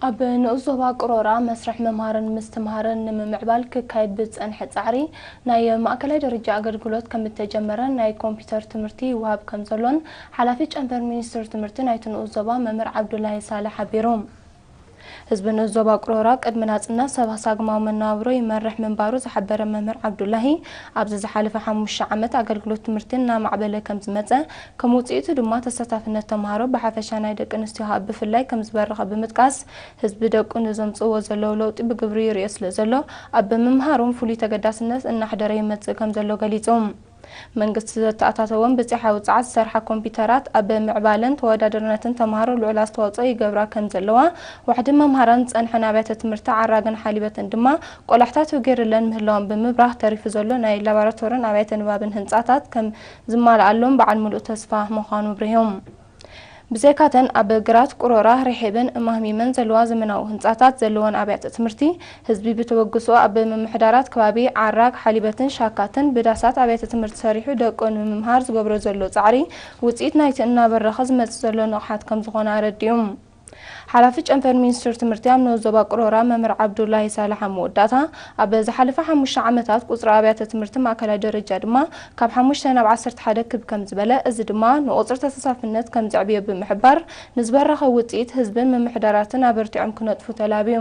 ኣብ ንኡስ ዞባ ቅሮራ መስርሕ ምምሃርን ምስትምሃርን ንምምዕባል ክካየድ ብዝጸንሐ ጻዕሪ ናይ ማእከላይ ደረጃ ኣገልግሎት ከም እተጀመረ ናይ ኮምፒውተር ትምህርቲ ይወሃብ ከም ዘሎን ሓላፊ ጨንፈር ሚኒስትሪ ትምህርቲ ናይቲ ንኡስ ዞባ መምህር ዓብዱላሂ ሳልሕ ሓቢሩ። ህዝቢ ንኡስ ዞባ ቅሮራ ቅድሚ ናጽነት ሰባሳግማዊ መነባብሮ ይመርሕ ምንባሩ ዝሓበረ መምህር ዓብዱላሂ፣ ኣብዚ ዝሓለፈ ሓሙሽተ ዓመት ኣገልግሎት ትምህርቲ እናማዕበለ ከም ዝመጸ፣ ከም ውጽኢቱ ድማ ተሳታፍነት ተምሃሮ ብሓፈሻ ናይ ደቂ ኣንስትዮ ኣብ ብፍላይ ከም ዝበረኸ ብምጥቃስ፣ ህዝቢ ደቁ ንዘምጽእዎ ዘለዉ ለውጢ ብግብሪ ይርእዮ ስለ ዘሎ፣ ኣብ ምምሃሮም ፍሉይ ተገዳስነት እናሕደረ ይመጽእ ከም ዘሎ ገሊጹ። መንግስቲ ዘተኣታተወን ብጺሓዊ ጸዓት ዝሰርሓ ኮምፒውተራት ኣብ ምዕባለን ተወዳዳርነትን ተምሃሮ ልዑል ኣስተዋጽኦ ይገብራ ከም ዘለዋ፣ ዋሕዲ መምሃራን ዝጸንሐን ኣብያተ ትምህርቲ ዓራግን ሓሊበትን ድማ ቆላሕታ ተገይርለን ምህላወን ብምብራህ፣ ተሪፉ ዘሎ ናይ ላቦራቶርን ኣብያተ ንባብን ህንጻታት ከም ዝማልኣሎም በዓል ምሉእ ተስፋ ምዃኑ ኣብሪሆም። ብዘይካተን ኣብ ግራት ቅሮራ፣ ርሒብን እማህሚመን ዘለዋ ዘመናዊ ህንጻታት ዘለወን ኣብያተ ትምህርቲ፣ ህዝቢ ብተበግሶ ኣብ ምምሕዳራት ከባቢ ዓራግ፣ ሓሊበትን ሻካትን ብዳሳት ኣብያተ ትምህርቲ ሰሪሑ ደቆ ንምምሃር ዝገብሮ ዘሎ ጻዕሪ ውጽኢት ናይቲ እናበረኸ ዝመጽእ ዘሎ ንቕሓት ከም ዝኾነ ኣረዲኡ። ሓላፊ ጨንፈር ሚኒስትሪ ትምህርቲ ኣብ ንኡስ ዞባ ቅሮራ መምህር ዓብዱላሂ ሳልሕ ኣብ መወዳእታ፣ ኣብ ዝሓለፈ ሓሙሽተ ዓመታት ቁጽሪ ኣብያተ ትምህርቲ ማእከላይ ደረጃ ድማ ካብ ሓሙሽተ ናብ ዓሰርተ ሓደ ክብ ከም ዝበለ፣ እዚ ድማ ንቁጽሪ ተሳታፍነት ከም ዘዕብዮ ብምሕባር፣ ንዝበረኸ ውጽኢት ህዝብን ምምሕዳራትን ኣበርቲዖም ክነጥፉ ተላብዩ።